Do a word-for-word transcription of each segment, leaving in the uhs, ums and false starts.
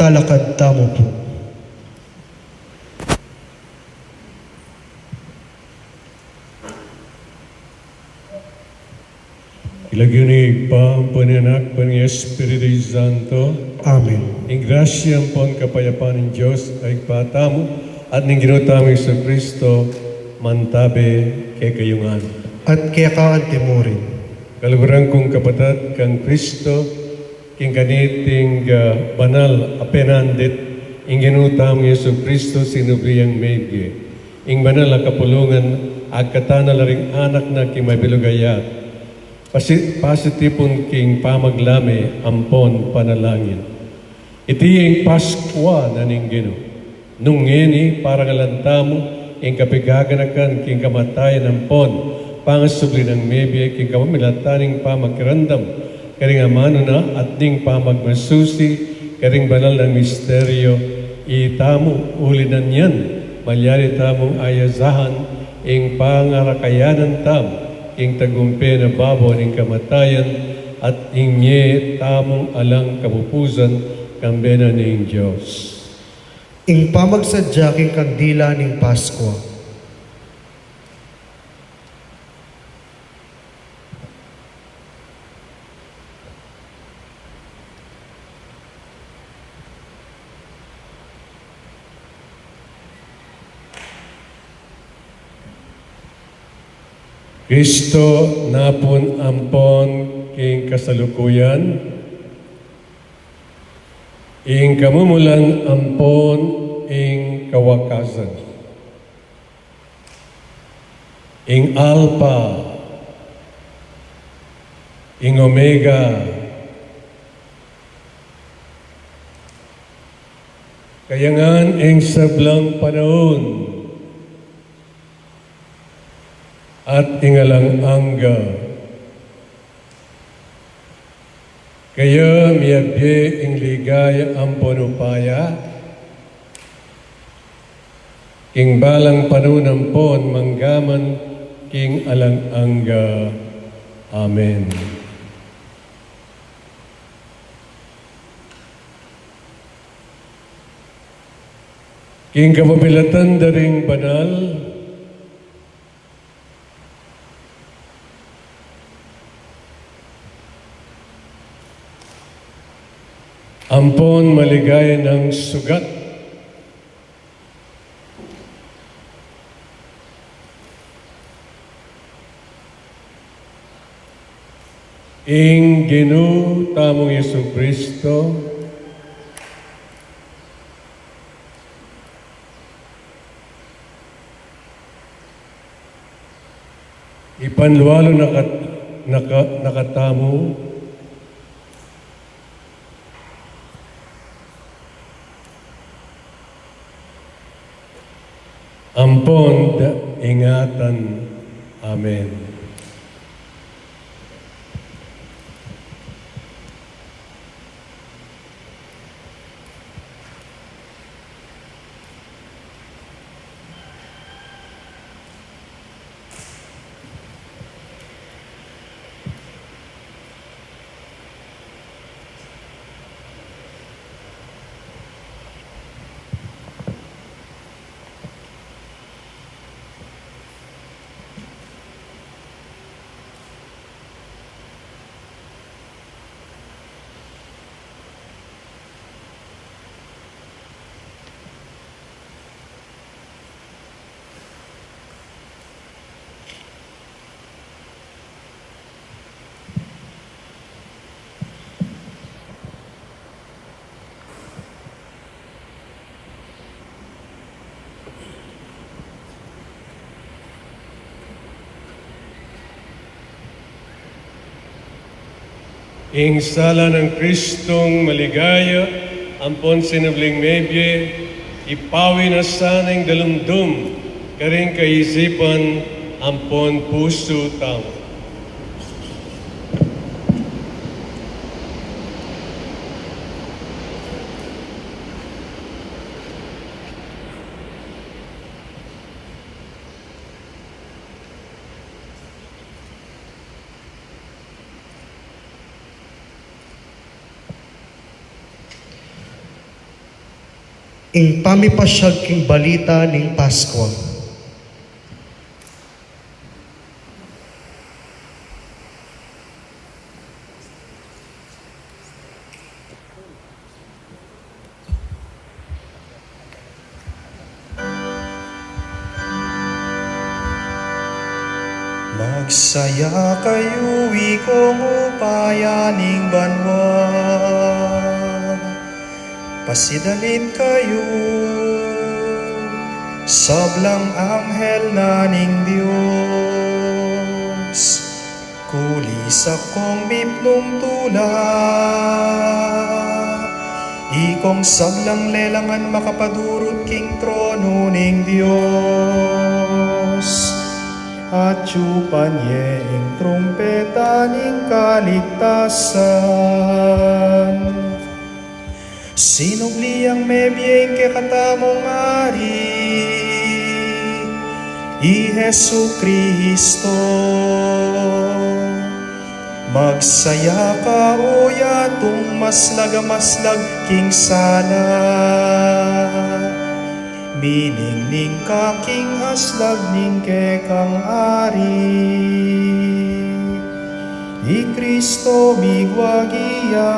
Lakad tamu pu. King lagyu ning Ibpa, ampon ning Anak, ampon ning Espiritu Santo. Amen. Ing grasya ampon kapayapan ning Dios a Ibpa tamu, at ning Ginu tamung Jesucristo, mantabe kekayu ngan. At keka antimurin. Kaluguran kung kapatad kang Kristo, king kaniting, ah, banal a penandit, ing Ginu tamung Jesucristo sinubli yang mebie. Ing banal a kapulungan, agkatan na la ring anak na king mabilug a yatu. Pasi-, pasitipun king pamaglame ampon panalangin. Iti ing Paskua na ning Ginu. Nung ngeni, parangalan tamu ing kapigaganakan king kamatayan ampon pangasubli nang mebie king kapamilatan ning pamakiramdam karing amanu na at ning pamagmasusi karing banal nang misteryo. Itamu, uli na niyan, malyari tamung ayazahan ing pangarakayanan tamu king tagumpe na babo ning kamatayan, at ing mie tamung alang kapupusan kambe na ning Dios. Ing pamagsadya king kandila ning Paskua. Kristo, napun ampon king kasalukuyan, ing kamumulan ampon ing kawakasan. Ing Alpha, ing Omega, kayangan ing sablang panaun, at ing alang angga. Kaya miyabie ing ligaya ampon upaya, king balang panaun ampon manggaman king alang angga. Amen. King kapamilatan da ring banal, ampon maligaya nang sugat, ing Ginu tamung Jesucristo, ipanlualu na kat-, na ka-, na katamu, ampon da ingatan. Amen. Ing sala nang Kristong maligaya ampon sinubling mebie, ipawi na sana ing dalumdum karing kaisipan ampon pusu tamu. Ing pamipasyag king balita ning Paskwa. Magsaya kayu, ikong upaya ning banua, pasidalit kayu, sablang anghel na ning Dios. Kulisak kong mipnung tula, ikong sablang lelangan makapadurut king tronu ning Dios. Atiu pa nye ing trumpeta ning kaligtasan. Sinubli yang mebie ing kekatamung Ari, i Jesu-Cristo. Magsaya ka, o yatung maslag a maslag king sala, miningning ka king aslag ning kekang Ari. I Cristo migwagi ya,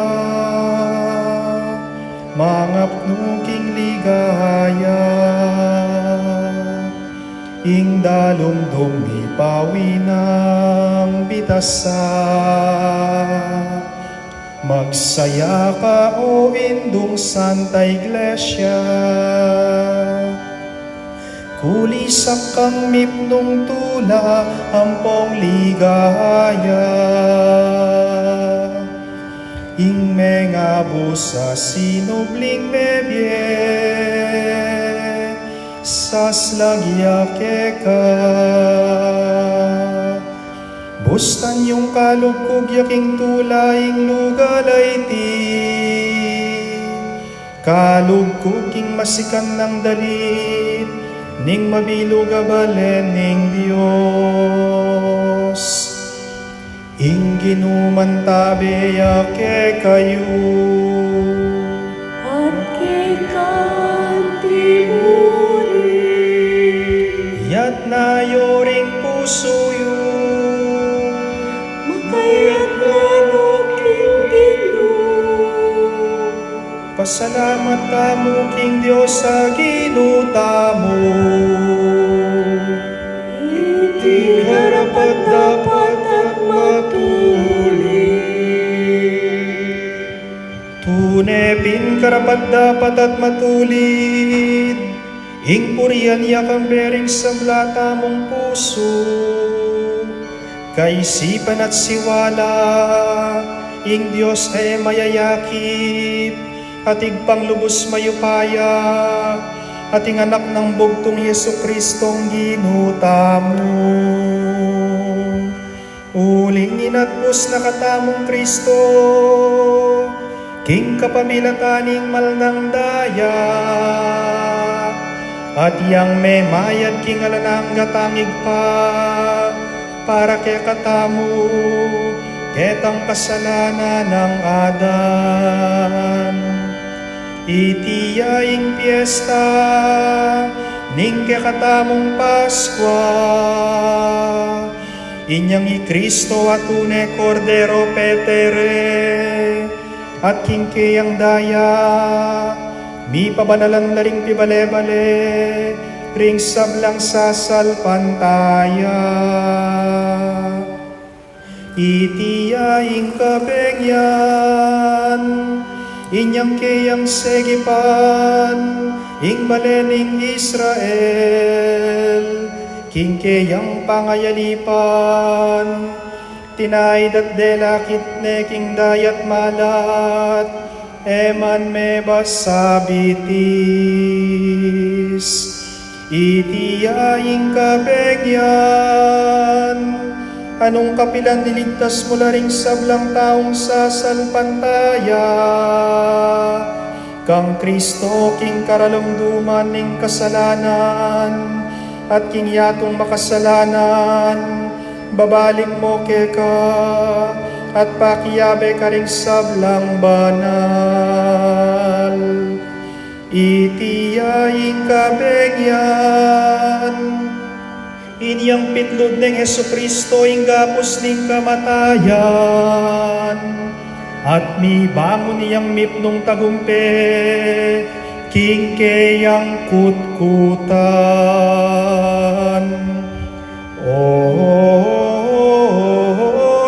mangapnu king ligaya, ing dalumdum mipawi nang bitasa. Magsaya ka, o Indung Santa Iglesia, kulisak kang mipnung tula ampong ligaya, ing mengabu sa sinubling mebie, saslag ya keka. Bustan yung kalugkug ya king tula ing lugal a iti, kalugkug king masikan nang dalit ning mabilug a balen ning Dios. Ing Ginu mantabe ya kekayu. At keka anti mu rin. Iyatas yu ring pusu yu. Makaiyatas no king Ginu. Pasalamat tamu king Dios a Ginu tamu. Iti karapat-dapat at matulid. Tune pin karapat-dapat at matulid ing purian ya kambe ring sabla tamung pusu, kaisipan at siwala, ing Dios a e mayayakit, at Ibpang lubus mayupaya, at ing Anak nang bugtung, Jesu-Cristong Ginu tamu. Uling inatbus na katamung Cristo king kapamilatan ning mal nang daya, at yang memayad king alang anggang Ibpa para kekatamu, ketang kasalanan nang Adan. Iti ya ing piesta ning kekatamung Paskwa, inyang i Cristo a tune Kordero petere, at king keyang daya mipabanalan na ring pibale-bale ring sablang sasalpantaya. Iti ya ing kabeng yan, inyang keyang segipan ing bale ning Israel, king keyang pangayalipan, tinaid at delakit ne king dayat malat, e man mebasa bitis. Iti ya ing kabeng yan, a nung kapilan iligtas mu la ring sablang taung sasalpantaya kang Cristo king karalumduman ning kasalanan, at king yatung makasalanan, babalik mu keka, at pakiabe ka ring sablang banal. Iti ya ing kabengian, inyang pitlud neng Jesucristo ing gapus ning kamatayan, at mibangun yang mipnung tagumpe king keyang kutkutan. O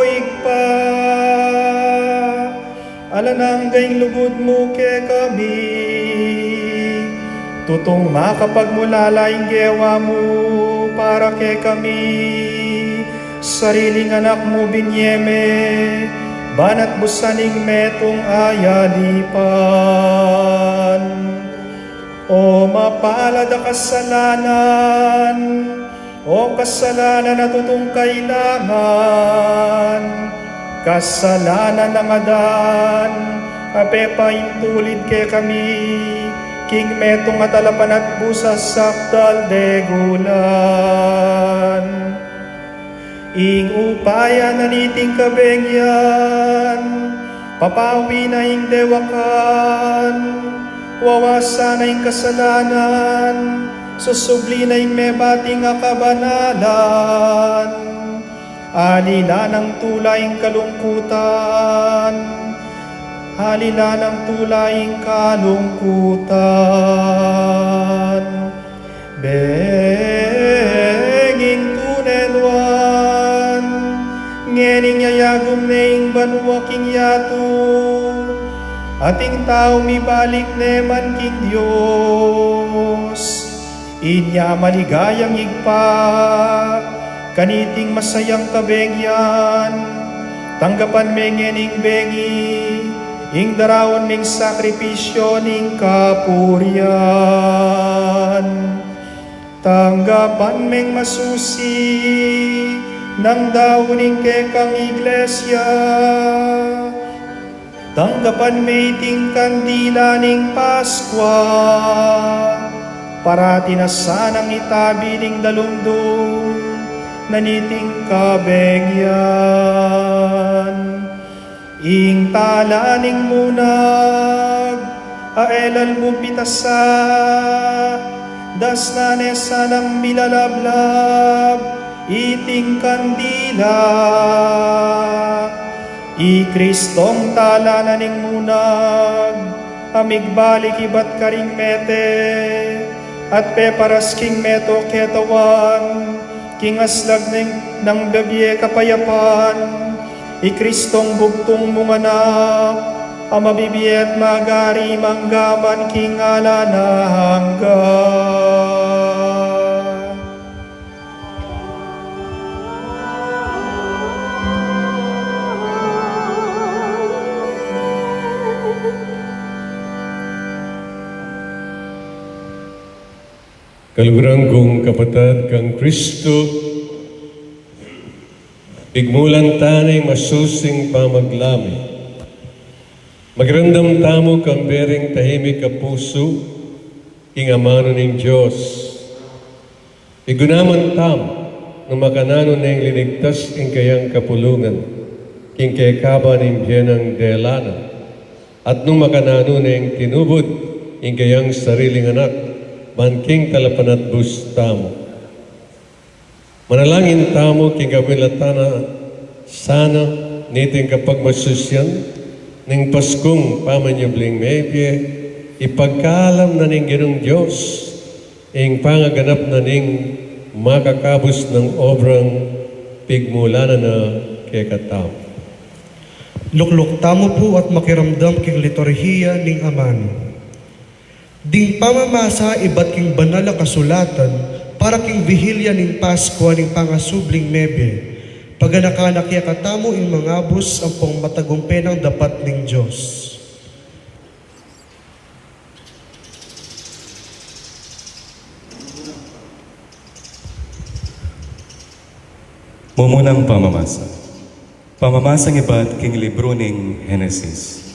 Ibpa, alang angga ing lugud mu kekami. Tutung makapagmulala ing gewa mu para kekami. Sariling anak mu binye me, banat busan ing metung a yalipan. O mapalad a kasalanan, o kasalanan a tutung kailangan, kasalanan nang Adan, a pepaintulid kekami king metung a talapanatbus a sakdal degulan. Ing upaya na niting kabengian, papawi na ing dewakan, wawasan na ing kasalanan, susubli na ing mebating a kabanalan, alila nang tula ing kalungkutan, alila nang tula ing kalungkutan. Benging tune nuan, ngening yayagum ne ing banua king yatu, at ing tau mibalik ne man king Dios. Inya maligayang Ibpa, kaniting masayang kabengian, tanggapan me ngening bengi ing daraun ming sakripisyu ning kapurian. Tanggapan meng masusi nang daun ning kekang iglesia. Tanggapan me iting kandila ning Paskua, parati na sanang itabi ning dalumdum na niting kabengian. Ing tala ning munag a e la lupitasa, dasnan ne sanang milalablab iting kandila. I Kristong tala na ning munag a migbalik ibat karing mete at peparas king meto ketawan king aslag nang bibie kapayapan, i Kristong bugtung mung Anak a mabibie at magari mangga man king alang angga. Kaluguran kung kapatad kang Kristo, pigmulan ta ne ing masusing pamaglami. Makiramdam tamu kambe ring tahimik a pusu king amanu ning Dios. Igunaman tamu nung makananu neng linigtas ing kayang kapulungan king kekaba ning bie nang dela na, at nung makananu neng tinubud ing kayang sariling anak ban king talapanatbus tamu. Manalangin tamu king kawilatan na sana niting kapagmasusian ning Paskung pamanyubling mebie, ipagkalam na ning Ginung Dios ing pangaganap na ning makakabus nang obrang pigmulanan na kekatamu. Lukluk tamu pu at makiramdam king liturhiya ning amanu. Ding pamamasa ibat king banal a kasulatan para king Bihilya ning Paskua ning Pangasubling Mebie. Paganakan na kekatamu ing mangabus ampong matagumpe nang dapat ning Dios. Mumunang pamamasa. Pamamasang ibat king libru ning Henesis.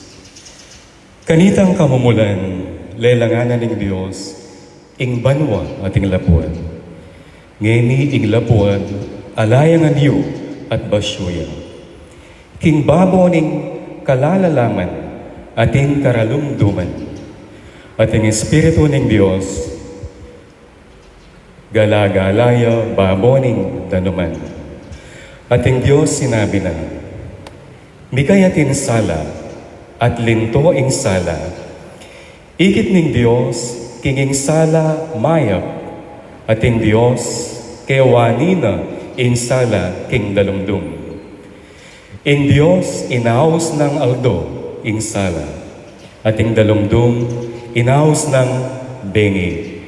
Kanitang kamumulan, lelangan na ning Dios ing banua at ing labuad. Ngeni ing labuad ala yang anyu at basyu ya. King babo ning kalalalaman at ing karalumduman, At ing Espiritu ning Dios, gala-gala ya babo ning danuman. At ing Dios sinabi na, "Mika ya atin sala, at linto ing sala. Ikit ning Dios king ing sala mayap, at ing Dios kewani na ing sala king dalumdum." Ing Dios inaus nang aldo ing sala, at ing dalumdum inaus nang bengi.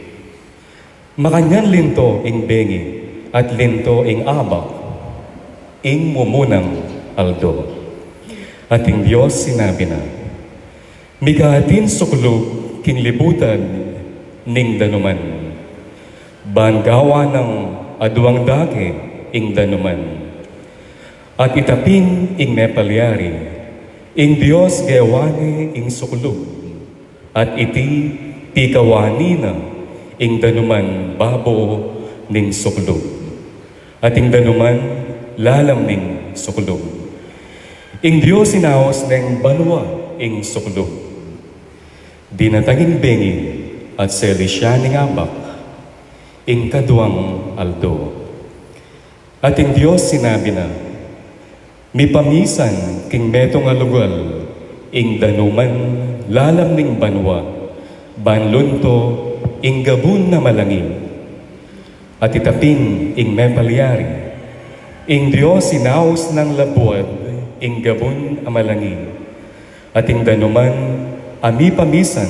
Makanyan linto ing bengi, at linto ing abak, ing mumunang aldo. At ing Dios sinabi na, "Mika atin suklub king libutan ning danuman, ban gawa nang aduang dake ing danuman." At itapin ing mepalyari, ing Dios gewa ne ing suklub, at iti pikawani na ing danuman babo ning suklub, at ing danuman lalam ning suklub. Ing Dios inaus neng banua ing suklub. Dinatang ing bengi at selisyan ning abak ing kaduang aldo. At ing Dios sinabi na, "Mipamisan king metung a lugal ing danuman lalam ning banua, ban lunto ing gabun a malangi." At itapin ing mepalyari, ing Dios inaus nang labuad ing gabun a malangi, at ing danuman a mipamisan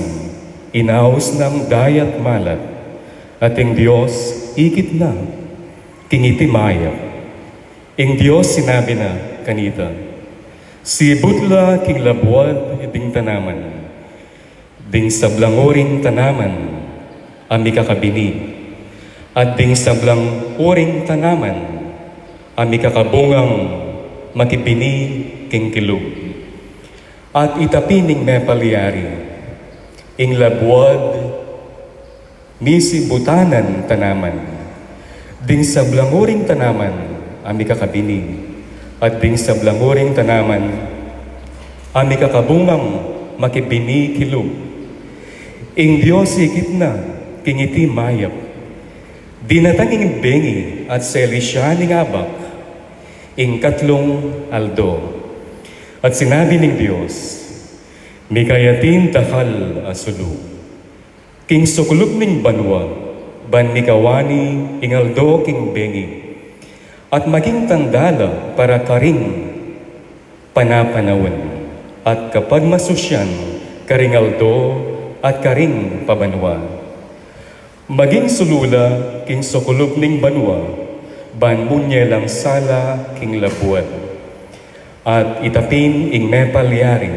inaus nang dayat malat, at ing Dios ikit na king iti mayap. Ing Dios sinabi na kanita, "Sibut la king labuad ding tanaman, ding sablang uring tanaman a mikakabini, at ding sablang uring tanaman a mikakabungang makibini king kilub." At itapin ning mepalyari, ing labuad misibutan nang tanaman, ding sablang uring tanaman a mikakabini, at ding sablang uring tanaman a mikakabungang makibini kilub. Ing Dios ikit na king iti mayap. Dinatang ing bengi at selisyan ning abak ing katlung aldo. At sinabi ning Dios, "Mika ya atin dakal a sulu king suklub ning banua, ban mikawani ing aldo king bengi, at maging tanda la para karing panapanaun, at kapagmasusyan karing aldo at karing pabanua. Maging sulu la king suklub ning banua, ban munye lang sala king labuad." At itapin ing mepalyari,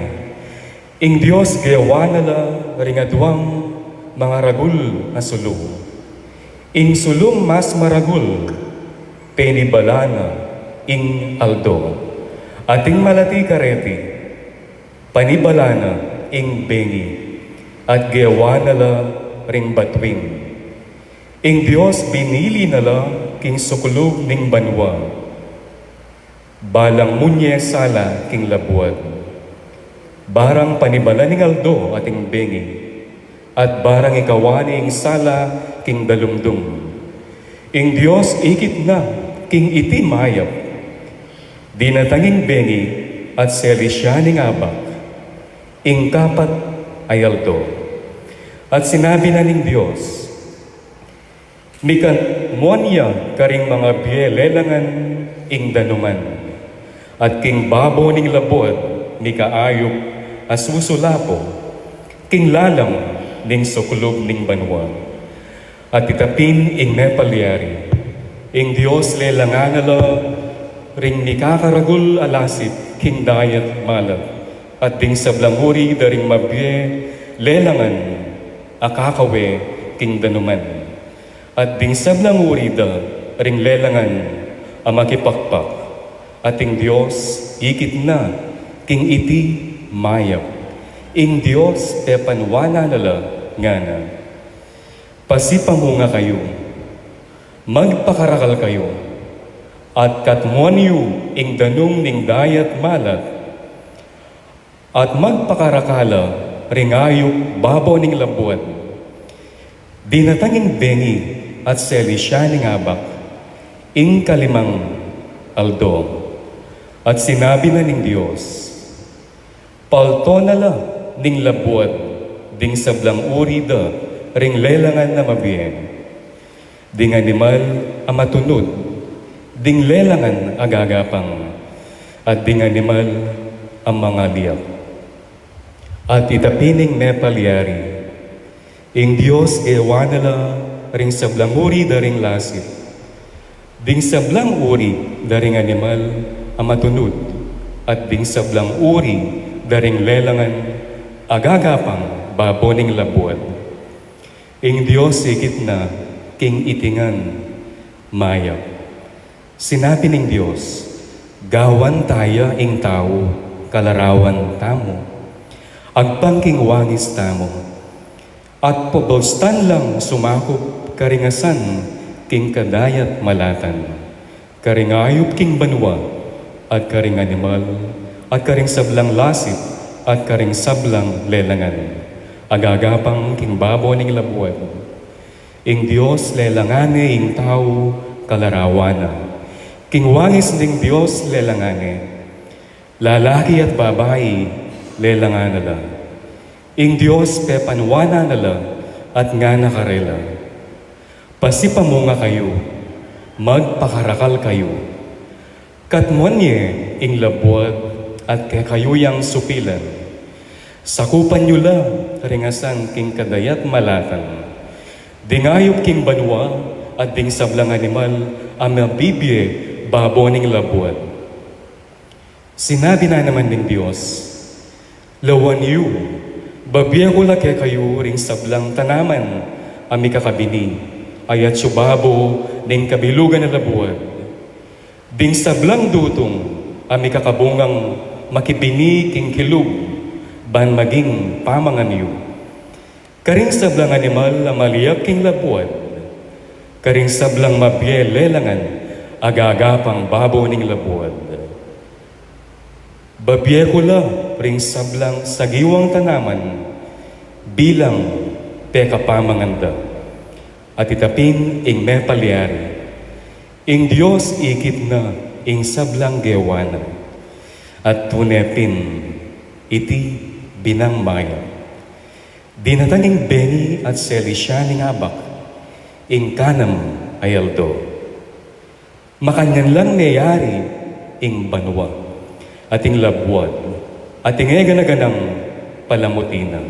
ing Dios gewa na la ring aduang mangaragul a sulu. Ing sulung mas maragul, penibala na ing aldo, at ing malati kareti, panibala na ing bengi, at gewa na la ring batuin. Ing Dios binili na la king suklub ning banua, balang munye sala king labuad, barang panibala ning aldo at ing bengi, at barang ikawani ing sala king dalumdum. Ing Dios ikit na king iti mayap. Dinatang ing bengi at selisyan ning abak ing kapat a aldo. At sinabi na ning Dios, "Mika muan ya karing mangabie lelangan ing danuman, at king babo ning labuad mika ayup a susulapo king lalam ning suklub ning banua." At itapin ing mepalyari, ing Dios lelangan na la ring mikakaragul a lasip king dayat malat, at ding sablang uri da ring mabie lelangan a kakawe king danuman, at ding sablang uri da ring lelangan a makipakpak. At ing Dios ikit na king iti mayap. Ing Dios pepanuan na la ngana, "Pasipamunga kayu, magpakarakal kayu, at katmuan yu ing danum ning dayat malat, at magpakarakal la ring ayup babo ning labuad. Dinatang ing bengi at seli sya ning abak, ing kalimang aldo. At sinabi na ning Dios, "Palto na la ning labuad ding sablang uri da ring lelangan a mabie, ding animal a matunud, ding lelangan a gagapang, at ding animal a mangaliak." At itapi ning mepalyari, ing Dios gewa na la ring sablang uri da ring lasip, ding sablang uri da ring animal a matunud, at ding sablang uri da ring lelangan a gagapang babo ning labuad. Ing Dios ikit na king iti ngan mayap. Sinabi ning Dios, "Gawan taya ing tau kalarawan tamu, agpang king wangis tamu, at pabastan lang sumakup karing asan king kadayat malatan, karing ayup king banua, at karing animal, at karing sablang lasip, at karing sablang lelangan a gagapang king babo ning labuad." Ing Dios lelangan ne ing tau kalarawan na. King wangis ning Dios lelangan ne. Lalaki at babai lelangan na la. Ing Dios pepanuanan na la at ngana karela, "Pasipamunga kayu, magpakarakal kayu. Katmuan ye ing labuad at kekayu yang supilan. Sakupan yu la ring asan king kadayat malatan, ding ayup king banua, at ding sablang animal a mabibie babo ning labuad." Sinabi na naman ning Dios, "Lawan yu, babie ku la kekayu ring sablang tanaman a mikakabini, ayat yu babo ning kabilugan a labuad, ding sablang dutung a mikakabungang makibini king kilub, ban maging pamangan yu, karing sablang animal a maliak king labuad, karing sablang mabie lelangan a gagapang babo ning labuad. Babie ku la ring sablang sagiwang tanaman bilang pekapamangan da." At itapin ing mepalyari, ing Dios ikit na ing sablang gewa na, at tune pin iti binang mayap. Dinatang ing bengi at seli sya ning abak, ing kanam a aldo. Makanyan lang meyari ing banua, at ing labuad, at ing egana-ganang palamuti na.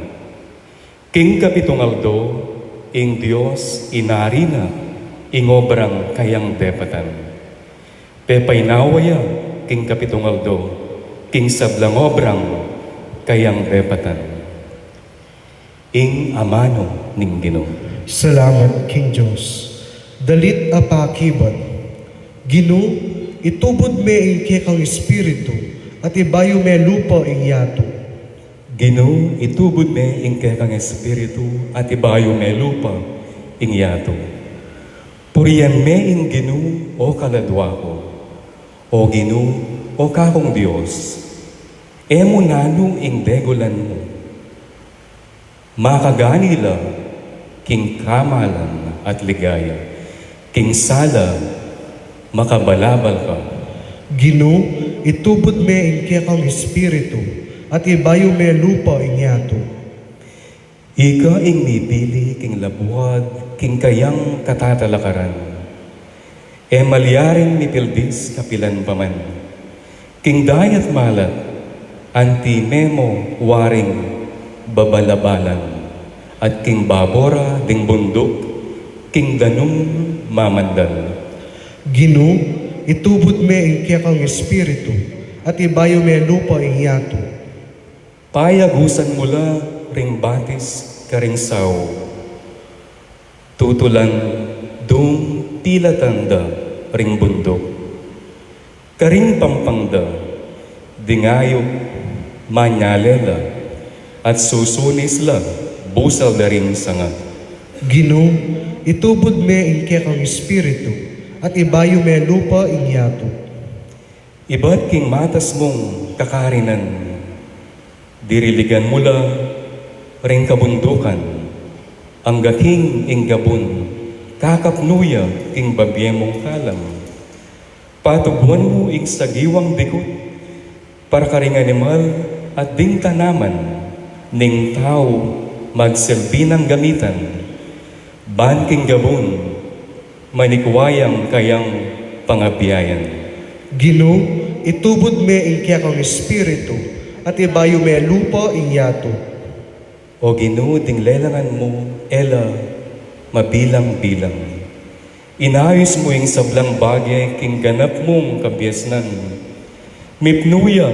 King kapitung aldo, ing Dios inari na ing obrang kayang depatan. Pepainawa ya king kapitung aldo king sablang obrang kayang depatan. Ing amanu ning Ginu. Salamat king Dios. Dalit a pakibat. Ginu, itubud me ing kekang espiritu, at ibayu me lupa ing yatu. Ginu, itubud me ing kekang espiritu, at ibayu me lupa ing yatu. Purian me ing Ginu, o kaladua ku, o Ginu, o kakung Dios, e mu nanu ing degulan mu. Makagani la king kamalan at ligaya, king sala makabalabal ka. Ginu, itubud me ing kekang espiritu, at ibayu me lupa ing yatu. Ika ing mipili king labuad king kayang katatalakaran. E malyaring mipildis kapilan pa man. King dayat malat, anti me mu waring babalabalan, at king babo ra ding bunduk, king danum mamandal. Ginu, itubud me ing kekang espiritu, at ibayu me lupa ing yatu. Payagusan mu la ring batis karing sau. Tutulan dung tilatan da ring bunduk. Karing pampang da, ding ayup manyale la, at susunis la busal da ring sanga. Ginu, itubud me ing kekang espiritu, at ibayu me lupa ing yatu. Ibat king matas mung kakarinan, diriligan mu la ring kabundukan, angga king ing gabun kakapnu ya king babie mung kalam. Patubuan mu ing sagiwang dikut para karing animal at ding tanaman ning tau magsilbi nang gamitan, ban king gabun manikwa yang kayang pangabiayan. Ginu, itubud me ing kekang espiritu, at ibayu me lupa ing yatu. O Ginu, ding lelangan mu e la mabilang-bilang. Inayus mu ing sablang bage king ganap mung kabiasnan. Mipnu ya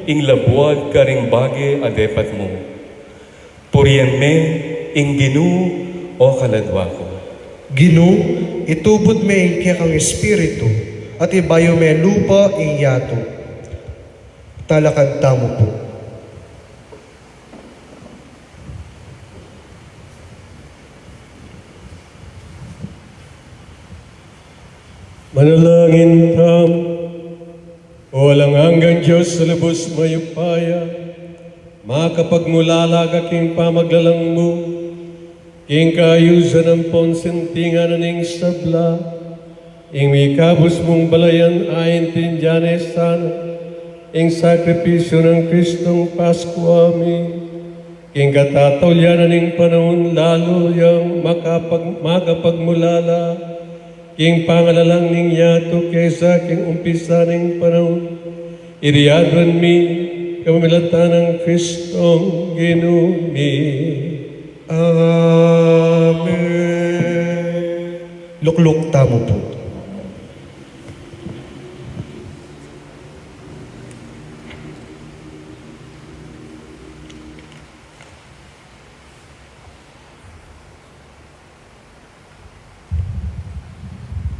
ing labuad karing bage a depat mu. Purian me ing Ginu, o kaladwa ku. Ginu, itubud me ing kekang espiritu, at ibayu me lupa ing yatu. Talakad tamu pu. Manalangin tamu. O alang anggang Dios a lubus mayupaya, makapagmulala ka king pamaglalang mu, king kaayusan ampon sintingan na ning sabla, ing mikabus mung balayan aintindian ne sana ing sakripisyu nang Kristong Paskua mi, king katataulian na ning panaun lalu yang makapag-, makapagmulala king pangalalang ning yatu kesa king umpisa ning panaun. Iti aduan mi kapamilatan nang Kristong Ginu mi. Amen. Lukluk tamu pu.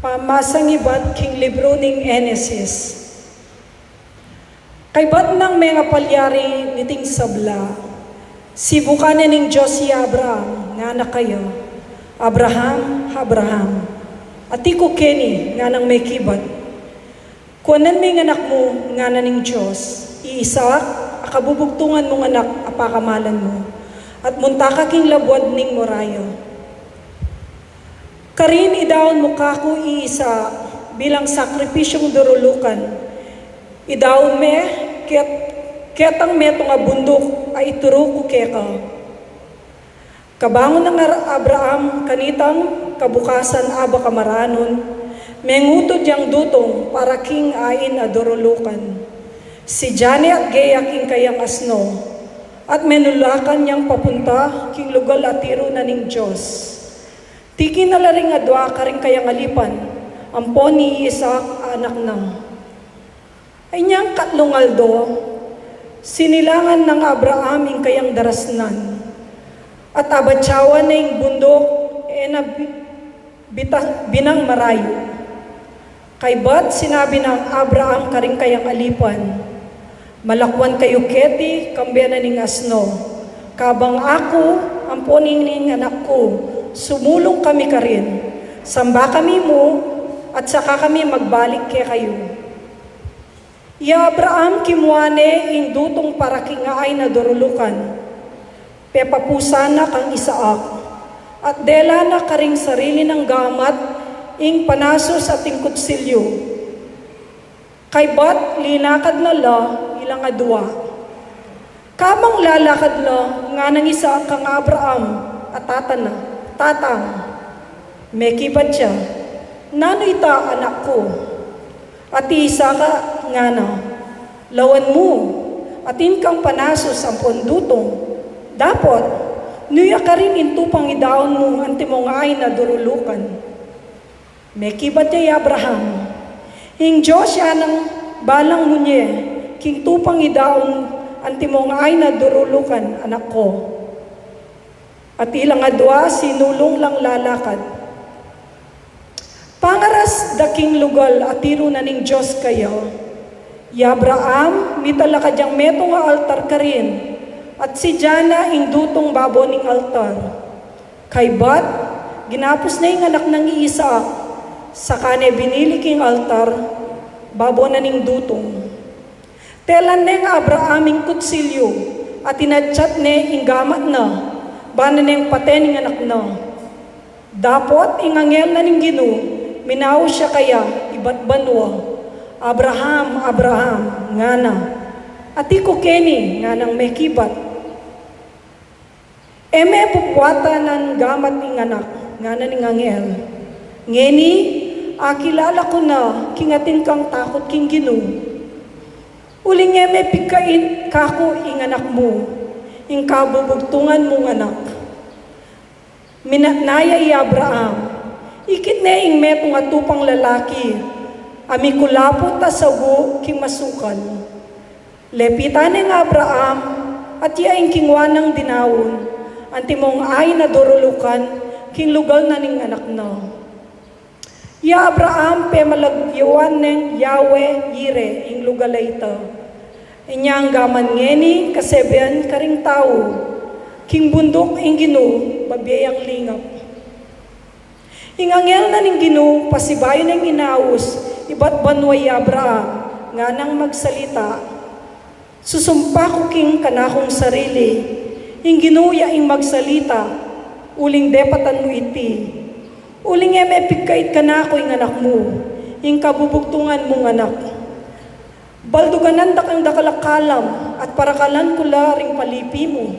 Pamasang ibat king libru ning Henesis. Kaybat nang mengapalyari niting sabla, sibukan ne ning Dios i Abraham, ngana kaya, "Abraham, Abraham." "Ati ku keni," nganang mekibat. "Kuanan me ing anak mu," ngana ning Dios, "i Isaac, a kabubugtungan mung anak a pakamalan mu, at munta ka king labuad ning Moriah. Karin idaun mu kaku i Isaac bilang sakripisyung durulukan. Idaun me ket-, ketang metung a bunduk a ituru ku keka." Kabangun nang Ar-, Abraham kanitang kabukasan a baka maranun, mengutud yang dutung para king ain a durulukan. Sidya ne at geya king kayang asno, at menulakan yang papunta king lugal a tiru na ning Dios. Tiki na la ring adua karing kayang alipan, ampon i Isaac a anak na. Inyang katlung aldo, sinilangan nang Abraham ing kayang darasnan, at abatyawan ne ing bunduk, e na bi-, bita-, binang marayu. Kaybat sinabi nang Abraham karing kayang alipan, "Malakwan kayu keti kambe na ning asno, kabang aku ampon ing anak ku sumulung kami karin. Samba kami mu, at saka kami magbalik kekayu." I Abraham kimua ne ing dutung para king ain a durulukan, pepapusan na kang Isaac, at dela na karing sarili nang gamat ing panasus at ing kutsilyu. Kaybat linakad na la ilang adua. Kabang lalakad la, nganang Isaac kang Abraham a tata na, "Tatang." Mekibat ya, "Nanu ita, anak ku?" At i Isaac a ngana, "Lawan mu, atin kang panasus ampon dutung. Dapot, nuya karin ing tupang idaun mu antimong ain a durulukan." Mekibat ya i Abraham, "Ing Dios ya nang balang munye king tupang idaun antimong ain a durulukan, anak ku." At ilang adua sinulung lang lalakad. Pangaras da king lugal a tiru na ning Dios kaya, i Abraham mitalakad yang metung a altar karin, at sidya na ing dutung babo ning altar. Kaybat, ginapus na ing anak nang i Isaac, saka ne binili king altar babo na ning dutung. Telan neng Abraham ing kutsilyu, at inatyat ne ing gamat na, Bana neng paten ing anak na. Dapot ing angel na ning Ginu, minaus ya kaya ibat banua, "Abraham, Abraham," ngana. "Ati ku keni," nganang mekibat. "E me bubuatan gamat ing anak," ngana ning angel. "Ngeni, akilala ku na king atin kang takut king Ginu. Uling e me pigkait kaku ing anak mu, ing kabubugtungan mung anak." Minatna ya i Abraham, ikit ne ing metung a tupang lalaki, a mikulaput a sagu king masukan. Lepitan neng Abraham, at ya ing kingwa nang dinaun, antimong ain a durulukan king lugal na ning anak na. Ya Abraham pemalagyuan neng Yahweh Yireh ing lugal a ita. Inya anggaman ngeni kasebian karing tau, king bunduk ing Ginu, babie yang lingap. Ing angel na ning Ginu, pasibayu neng inaus ibat banua i Abraham, nganang magsalita. Susumpa ku king kanakung sarili, ing Ginu ya ing magsalita, uling depatan mu iti. Uling e me pigkait kanaku ing anak mu, ing kabubugtungan mung anak. Balduganan da kang dakal a kalam, at parakalan ku la ring palipi mu.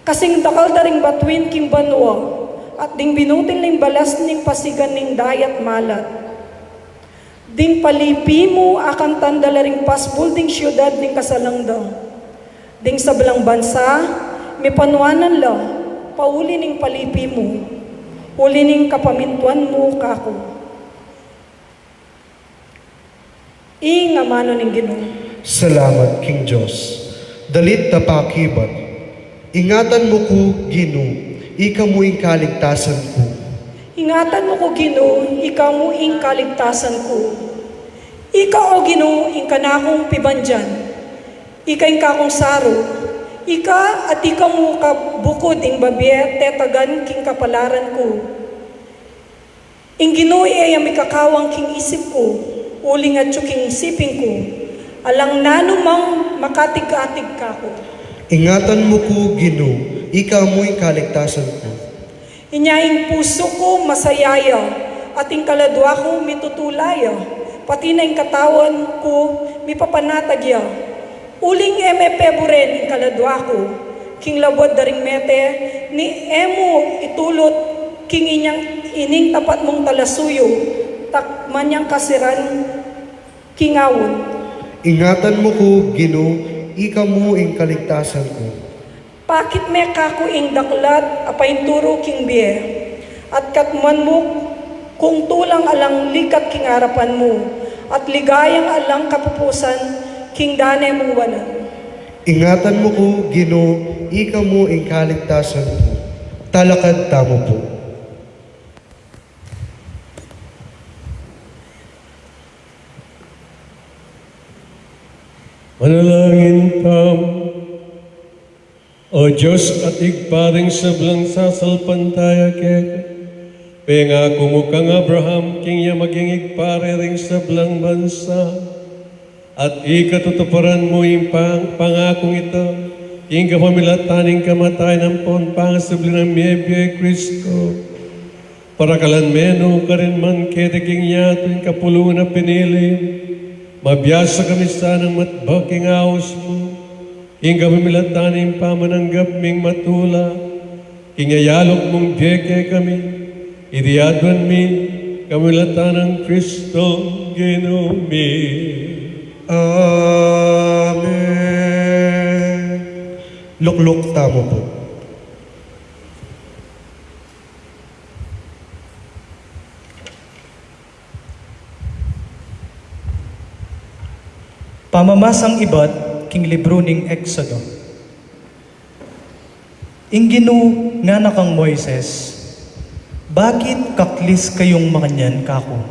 Kasing dakal da ring batuin king banua, at ding binutil ning balas ning pasigan ning dayat malat. Ding palipi mu akantan da la ring pasbul ding siudad ning kasalang da. Ding sablang bansa, mipanuanan la, pauli ning palipi mu, uli ning kapamintuan mu kaku." Ing amanu ning Ginu. Salamat king Dios. Dalit a pakibat. Ingatan mu ku, Ginu, ika mu ing kaligtasan ku. Ingatan mu ku, Ginu, ika mu ing kaligtasan ku. Ika, o Ginu, ing kanakung pibandian. Ika ing kakung saru. Ika at ika mu ka bukud ing babie tetagan king kapalaran ku. Ing Ginu iya mikakawang king isip ku, uling atyu king siping ku, alang nanumang makatig-atig kaku. Ingatan mu ku, Ginu, ika mu ing kaligtasan ku. Inya ing pusu ku masaya ya, at ing kaladua ku mitutula ya, pati na ing katawan ku mipapanatag ya. Uling e me peburen ing kaladua ku, king labud da ring mete, ni e mu itulut king inyang ining tapat mung talasuyu, takman yang kasiran king aun. Ingatan mu ku, Ginu, ika mu ing kaligtasan ku. Pakit me kaku ing daklat a painturu king bie, at katmuan mu kung tulang alang likat king arapan mu, at ligayang alang kapupusan king dane mung wanan. Ingatan mu ku, Ginu, ika mu ing kaligtasan ku. Talakad tamu pu. Manalangin tamu. O Dios at Ibpa ring sablang sasalpantaya keka, pengaku mu kang Abraham king iya maging ibpa re ring sablang bansa, at ikatutuparan mu ing pang-, pangakung ita, king kapamilatan ning kamatayan ampon pangasubli nang mie Kristo. Parakalan me no karin man keti king yatu ing kapulungan a pinili mu, mabiasa kami sanang matbak king aus mu, king kapamilatan ning pamananggap ming matula, king ayaluk mung bie kekami, iti aduan mi, kapamilatan nang Kristo, Ginu mi. Amen. Lukluk tamu pu. Pamamasang ibat king libru ning Exodo. Ing Ginu ngana kang Moises, "Bakit kaklis kayung makanyan kaku?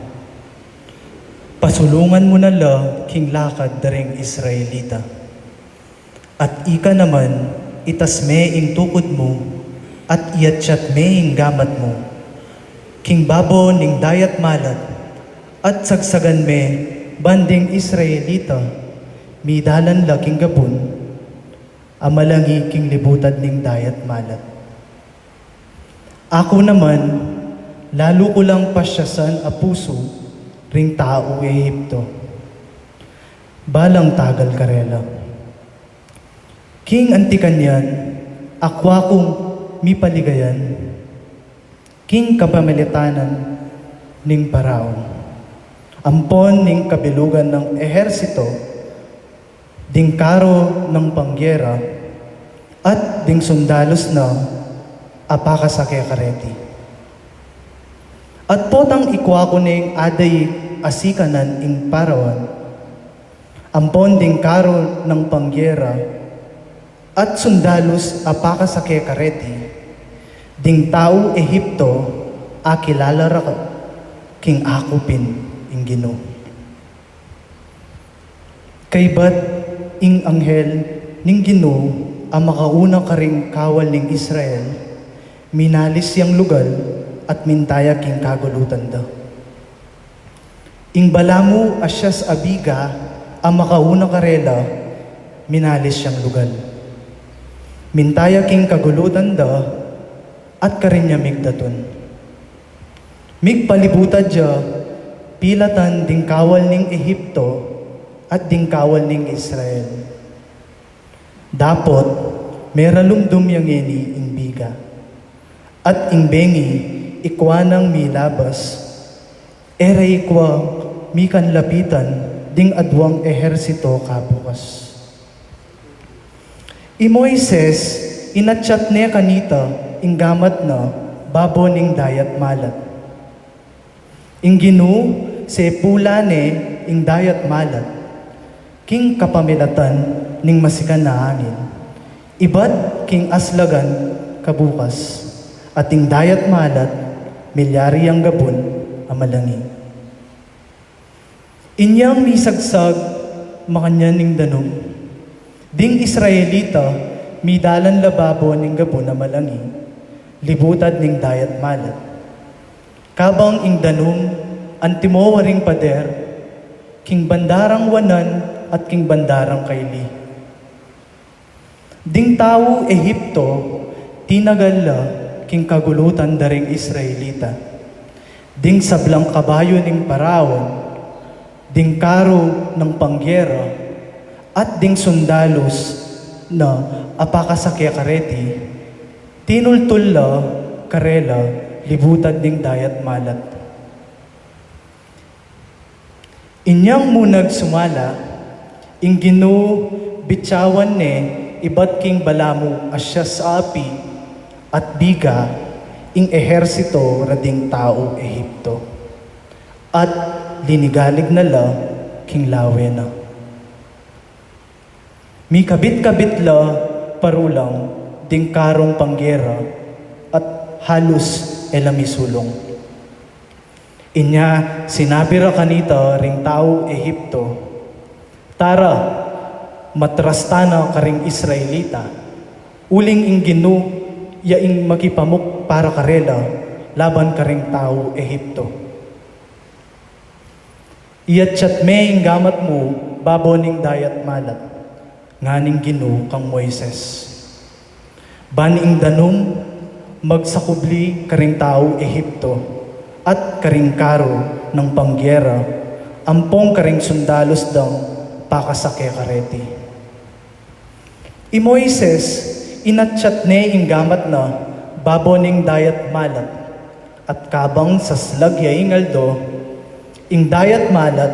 Pasulungan mu na la king lakad da ring Israelita." At ika naman, itas me ing tukud mu, at iatyat me ing gamat mu king babo ning dayat malat, at sagsagan me ban ding Israelita midalan la king gabun a malangi king libutan ning dayat malat. Aku naman, lalu ku lang pasyasan a pusu ring tau Ehipto, balang tagal karela. King anti kanyan, akwa kung mipaligayan king kapamilatan ning Paraon, ampon ning kabilugan nang ehersito, ding karo nang panggera, at ding sundalus na a pakasake kareti. At potang ikwa ku neng adaik a sikanan ing Paraon, ampon ding karo nang panggera, at sundalus a pakasake kareti, ding tau Ehipto akilala ra king aku pin ing Ginu. Kaybat ing anghel ning Ginu a makauna karing kawal ning Israel, minalis yang lugal at minta ya king kagulutan da. Ing balamu a siyas a biga a makauna karela, minalis yang lugal. Minta ya king kagulutan da at karin ya migdatun. Migpalibutad ya pilatan ding kawal ning Ehipto at ding kawal ning Israel. Dapot meralumdum ya ngeni ing biga, at ing bengi ikwa nang milabas, e ra ikwa mikanlapitan ding aduang ehersito kabukas. I Moises, inatyat ne kanita ing gamat na babo ning dayat malat. Ing Ginu sepulan ne ing dayat malat king kapamilatan ning masikan a angin, ibat king aslagan kabukas, at ing dayat malat milyari yang gabun a malangi. Inyang misagsag makanyan ing danum, ding Israelita midalan la babo ning gabun a malangi, libutad ning dayat malat. Kabang ing danum antimo waring pader, king bandarang wanan at king bandarang kaili. Ding tau Ehipto tinagal la king kagulutan da ring Israelita. Ding sablang kabayu ning Paraon, ding karu nang panggera, at ding sundalus na a pakasake kareti, tinultul la karela libutad ning dayat malat. Inyang munag sumala, ing Ginu bityawan ne ibat king balamu a siyas a api at biga ing ehersito ra ding tau Ehipto, at linigalig na la king lawe na. Mikabit-kabit la parulang ding karung panggera at halus e la misulung. Inya sinabi ra kanita ring tau Ehipto, "Tara, matras tana karing Israelita, uling ing Ginu ya ing makipamuk para karela laban karing tau Ehipto." "Iyatyat me ing gamat mu babo ning dayat malat," ngana ning Ginu kang Moises. "Ban ing danum magsakubli karing tau Ehipto at karing karu nang panggera ampong karing sundalus dang pakasake kareti." I Moises, inatyat ne ing gamat na babo ning dayat malat, at kabang saslag ya ing aldo, ing dayat malat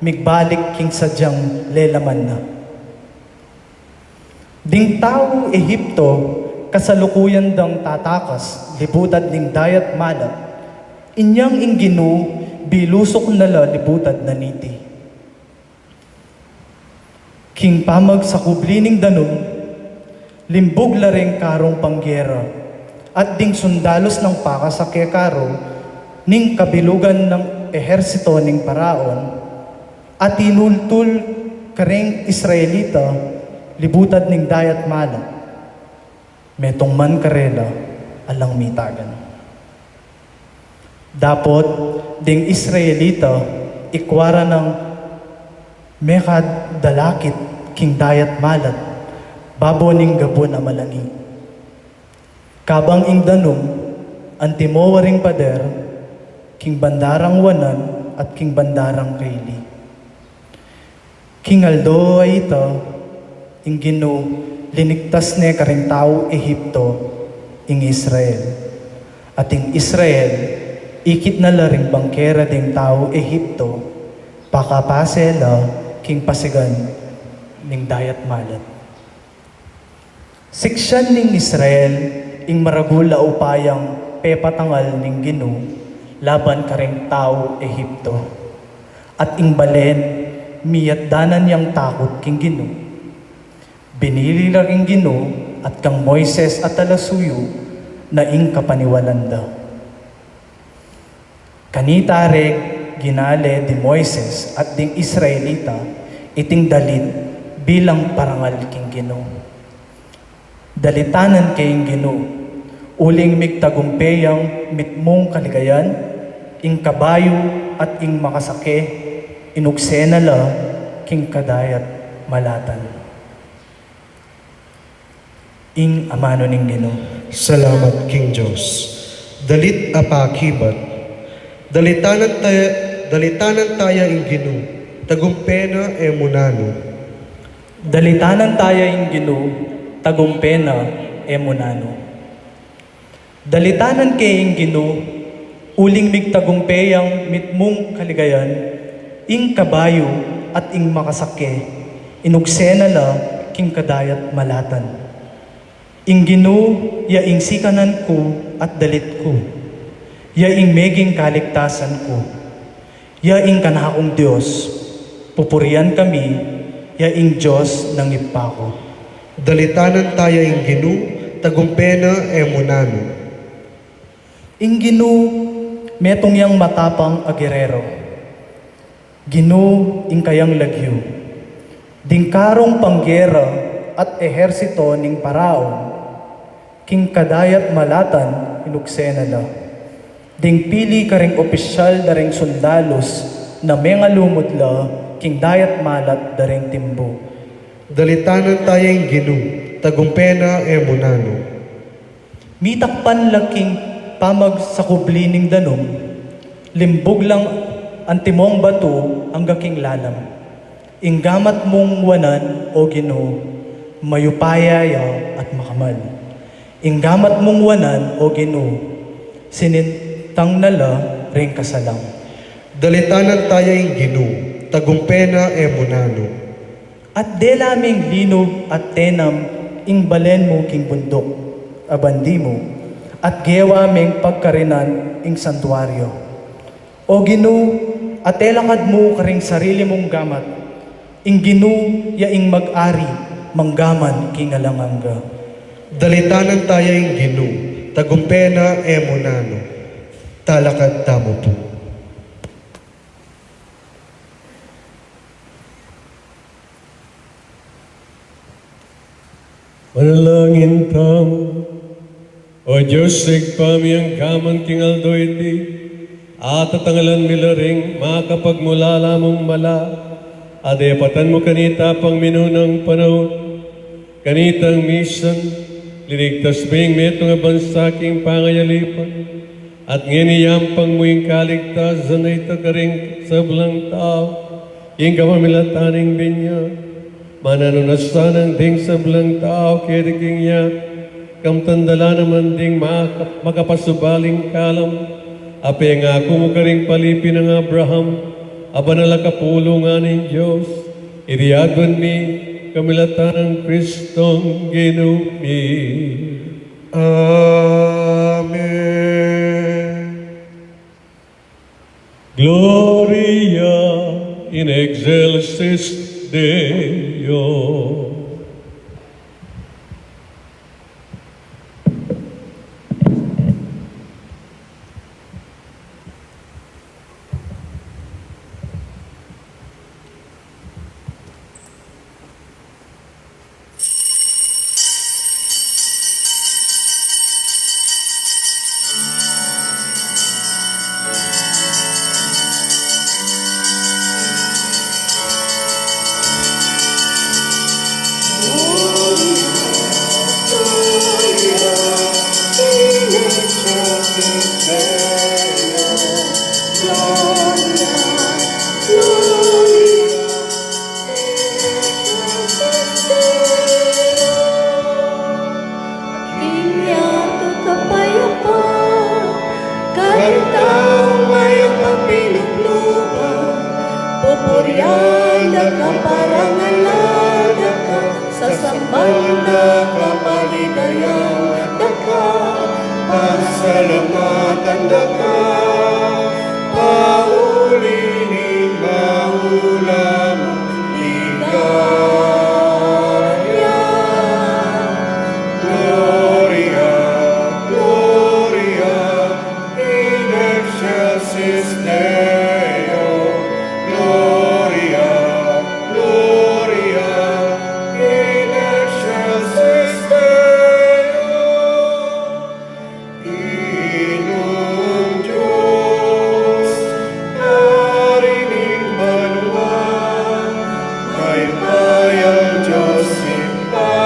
migbalik king sadyang lelaman na. Ding tau Ehipto kasalukuyan dang tatakas libutad ning dayat malat, inyang ing Ginu bilusuk na la libutad na niti. King pamagsakubli ning danum, limbug la ring karung panggera at ding sundalus nang pakasake karu ning kabilugan nang ehersito ning Paraon, at tinultul karing Israelita libutad ning dayat malat. Metung man karela alang mitagan. Dapot ding Israelita ikwa ra nang mekadalakit king dayat malat babo ning gabun a malangi. Kabang ing danum Antimo waring pader, king banda rang wanan at king banda rang kaili. King aldo a ita, ing Ginu linigtas ne karing tau Egipto ing Israel. At ing Israel, ikit na la ring bangkera ding tau Egipto, pakapase la king pasigan ning Dayat Malat. Siksian ning Israel ing maragul a upayang pepatangal ning Ginu laban karing tau Egipto. At ing balen, miyatdanan yang takut king Ginu. Binili la king Ginu at kang Moises a talasuyu na ing kapaniwalan da. Kanita reng ginale di Moises at ding Israelita iting dalit bilang parangal king Ginu. Dalitanan ke ing Ginu, uling migtagumpe yang mitmung kaligayan, ing kabayu at ing makasake, inukse na la king kadayat malatan. Ing amanu ning Ginu. Salamat king Dios. Dalit a pakibat. Dalitanan taya, dalitanan taya ing Ginu, tagumpe na e mu nanu. Dalitanan taya ing Ginu, tagumpe na e mu nanu. Dalitanan ke ing Ginu, uling migtagumpe yang mitmung kaligayan, ing kabayu at ing makasake, inukse na la king kadayat malatan. Ing Ginu, ya ing sikanan ku at dalit ku, ya ing meging kaligtasan ku. Ya ing kanakung Dios, pupurian kami, ya ing Dios nang ibpa ku. Dalitanan taya ing Ginu, tagumpe na e mu nanu. Ing Ginu, metung yang matapang a gerero. Ginu ing kayang lagyu. Ding karung panggera at ehersito ning Paraon, king kadayat malatan inukse na la. Ding pili karing opisyal da ring sundalus na mengalumud la king dayat malat da ring timbu. Dalitanan taya ing Ginu, tagumpe na e mu nanu. Mitakpan la king pamagsakubli ning danum, limbug lang antimong batu angga king lalam. Ing gamat mung wanan, o Ginu, mayupaya ya at makamal. Ing gamat mung wanan, o Ginu, sinintang na la ring kasalang. Dalitanan taya ing Ginu, tagumpe na e mu nanu. At dela meng linug at tenam ing balen mu king bunduk a bandi mu, at gewa meng pagkarinan ing santuario. O Ginu, ate lakad mu karing sarili mung gamat. Ing Ginu ya ing mag-ari manggaman king alang angga. Dalitanan taya ing Ginu, tagumpe na e mu nanu. Talakad tamu pu. Manalangin tamu. O Dios, Ibpa mi, anggaman king aldo iti, atatangalan mi la ring makapagmulala mung mala, a depatan mu kanita pang minunang panaun. Kanitang misan, linigtas mu ing metung a bansa king pangayalipan, at ngeni yampang mu ing kaligtasan a ita karing sablang tau, king kapamilatan ning binyag. Mananu na sanang ding sablang tau keti king yatu, kamtan da la naman ding maka-, makapasubaling kalam a pengaku mu karing palipi nang Abraham, a banal a kapulungan ning Dios, iti aduan mi, kamilatan nang Kristong Ginu mi. Amen. Gloria in excelsis Deo. Purian da ka, parangalan da ka, sasamban da ka, paligayan da ka, pasalamatan da ka, pauli ning maula mung ligaya. Gloria, Gloria, in excelsis Deo, Gloria, Gloria, in excelsis Deo. Ginung Dios, Ari ning banua, mayupayang Dios Ibpa,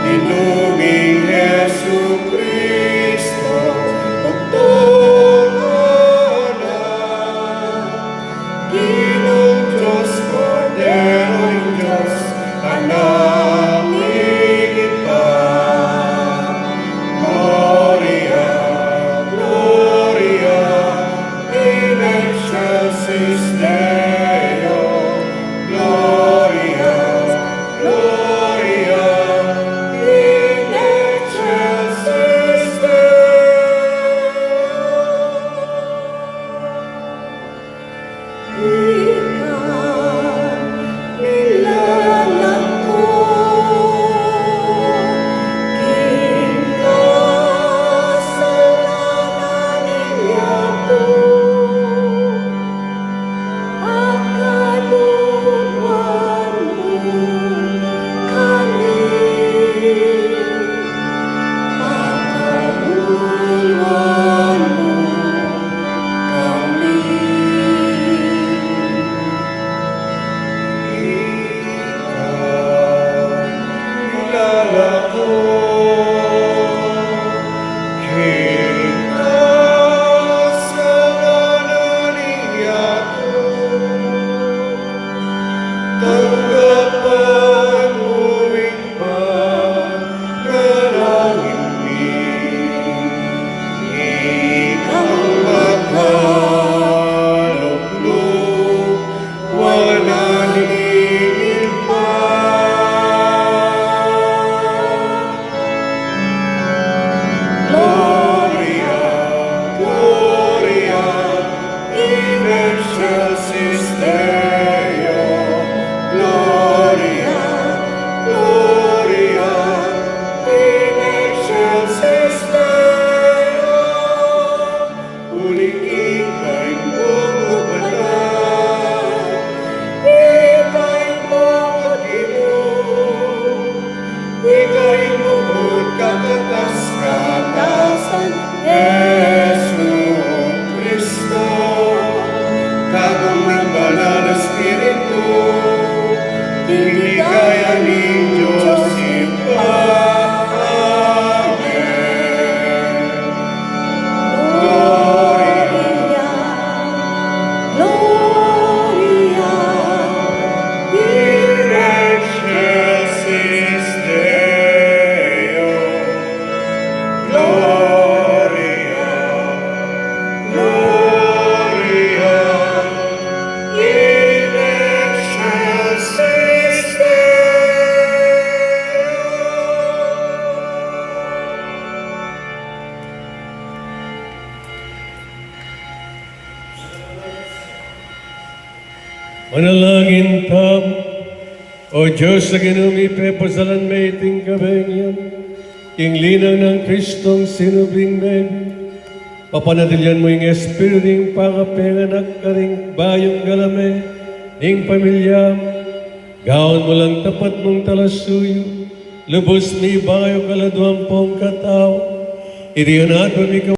Ginung Jesukristo, Bugtung a Anak, Ginung Dios, Kordero ning Dios, Anak ning Ibpa. Gloria, Gloria, in excelsis Deo. Gloria, Gloria, in excelsis Deo. Ika, nilalang ku, king kasalanan ning yatu, pakaluluan mu kami, pakaluluan mu kami. Ika, nilalang ku, king kasalanan ning yatu, tanggapan mu ing panalangin mi. Ika ing makalukluan ning Ibpa. Gloria, Gloria, in excelsis Deo. Gloria, Gloria, in excelsis Deo. Uling ika ing bungud banal, ika ing bungud ginung, ika ing bungud kakatas-katasan, Jesukristo, kabung ning Banal a Espiritu, king ligaya ning Dios Ibpa. Amen. Gloria, Gloria, in excelsis Deo. Gloria, Gloria, in excelsis Deo. Manalangin tamu. O Dios a Ginu mi, pepasalan me iting kabeng yan king linang nang Kristong sinubling me. Papanatilian mu ing espiritu ning pangapenganak karing bayung galame ning pamilya mu. Gawan mu lang tapat mung talasuyu, lubus mibayu kaladua ampong katau. Iti ngan adwan mi